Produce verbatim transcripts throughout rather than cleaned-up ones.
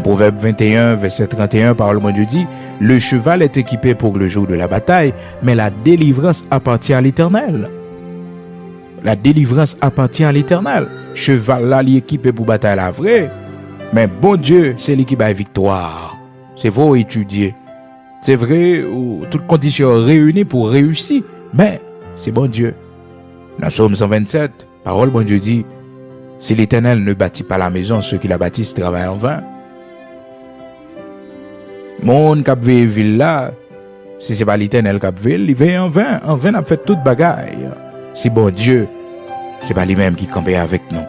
Pwovèb venteyen, vèsè tranteyen, pawòl Bondye di, le cheval est équipé pour le jour de la bataille, mais la délivrance appartient à l'Éternel. La délivrance appartient à l'Éternel. Cheval la, li ekipe pou batay la vre, men Bondye, se li ki bay viktwa. Se vre, w etidye. Se vre, ou, tout kondisyon reyini pou w reyisi, men se Bondye. Nan Sòm san vennsèt, pawòl Bondye di, si l'Éternel ne bâtit pas la maison, ceux qui la bâtissent travaillent en vain. Moun k ap veye vil la, si se pa Letènèl k ap veye l, li veye anven, anven n ap fè tout bagay. Si Bondye, se pa li menm ki kanpe avèk nou.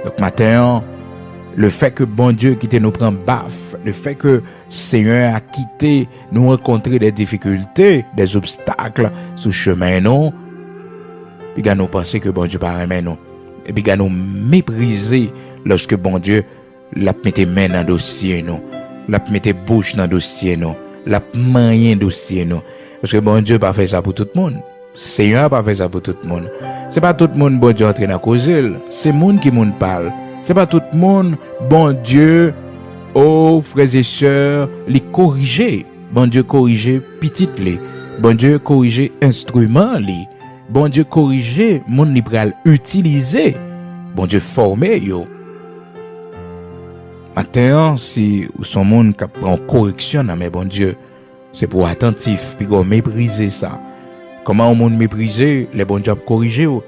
Donk, maten an, lefè ke Bondye kite nou pran baf, lefè ke Senyè a kite nou rankontre de difikilte, de obstak sou chemen nou, piga nou panse ke Bondye pa renmen nou. E piga nou meprize lòske Bondye l ap mete men nan dosye nou, l ap mete bouch nan dosye nou, l ap manyen dosye nou. Paske Bondye pa fè sa pou tout moun. Senyè a pa fè sa pou tout moun. Se pa tout moun Bondye antre nan koze l. Se moun ki moun pa l. Se pa tout moun Bondye, o frè e sè, li korije. Bondye korije pitit li. Bondye korije enstriman li. Bondye korije moun li pral itilize. Bondye fòme yo. Maten an, si ou se yon moun k ap pran koreksyon nan men Bondye, se pou w atantif, piga w meprize sa. Kòman yon moun meprize lè Bondye ap korije w?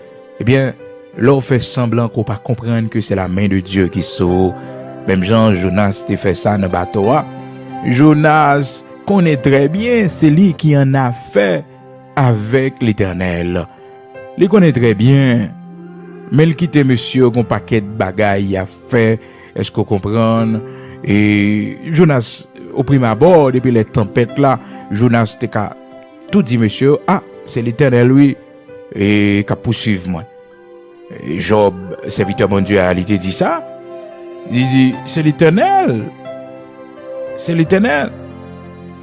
Ebyen, lè w fè sanblan ke w pa konprann ke se la men de Dye ki sou ou, menm jan Jonas te fè sa nan bato a, Jonas konnen trè byen se li ki an afè avèk Letènèl. Li konnen trè byen, men l kite mesye yo gon pakèt bagay y ap fè, èske w konprann? E Jonas, o prim abò, depi lè tanpèt la, Jonas te ka tou di mesye yo, a, se Letènèl, wi, e k ap pousuiv mwen. E Jòb, sèvitè Bondye a, li te di sa. Li di, se Letènèl. Se Letènèl.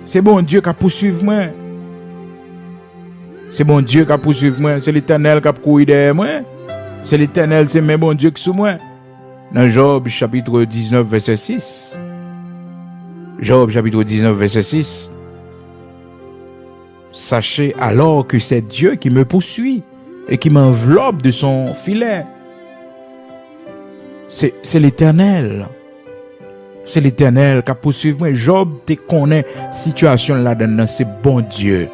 Se Bondye k ap pousuiv mwen. Se Bondye k ap pousuiv mwen. Se Letènèl k ap kouri dèyè mwen. Se Letènèl, se men Bondye k sou mwen. Nan Jòb, chapit diznèf, vèsè sis. Jòb, chapit diznèf, vèsè sis. Sachez alors que c'est Dieu qui me poursuit et qui m'enveloppe de son filet. Se, se Letènèl. Se Letènèl k ap pousuiv mwen. Jòb te konnen sitiyasyon l ladan l nan se Bondye.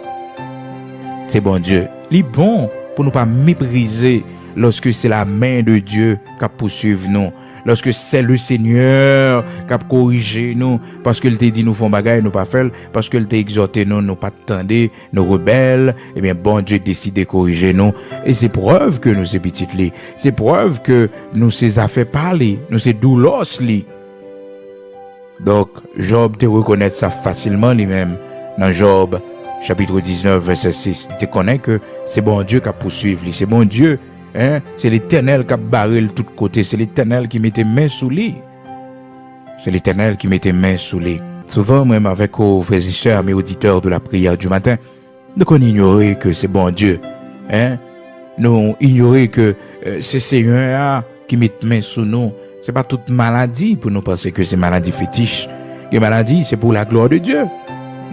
Se Bondye. Li bon pou nou pa meprize lòske se la men de Dye k ap pousuiv nou. Lòske se le Senyè k ap korije nou, paske l te di nou fè yon bagay, nou pa fè l, paske l te egzòte nou, nou pa t tande, nou rebèl, ebyen, Bondye deside korije nou. E se prèv ke nou se pitit li. Se prèv ke nou se zafè pa li, nou se doulos li. Donk, Jòb te rekonèt sa fasilman li menm nan Jòb, chapit diznèf, vèsè sis. Li te konnen ke se Bondye k ap pousuiv li. Se Bondye, en, se Letènèl k ap bare l tout kote. Se Letènèl ki mete men sou li. Se Letènèl ki mete men sou li. Souvan, mwen menm avèk ou, frè e sè, amis auditeurs de la prière du matin, nou konn inyore ke se Bondye, en? Nou inyore ke, eh, se Senyè a ki met men sou nou. Se pa tout maladi pou nou panse ke se maladi fetich. Gen maladi, se pour la gloire de Dieu.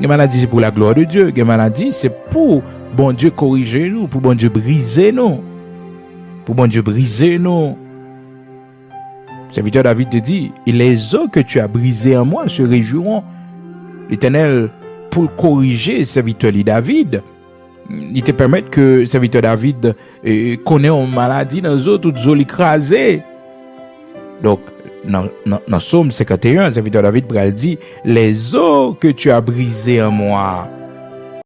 Gen maladi, se pour la gloire de Dieu. Gen maladi, se pou Bondye korije nou, pou Bondye brize nou. Pou Bondye brize nou. Sèvitè David te di, et les os que tu as brisés en moi se réjouiront. Letènèl, pou l korije sèvitè li David, li te pèmèt ke sèvitè David, eh, konnen yon maladi nan zo, tout zo li kraze. Donk, nan, nan, nan Sòm senkanteyen, sèvitè David pral di, les os que tu as brisés en moi,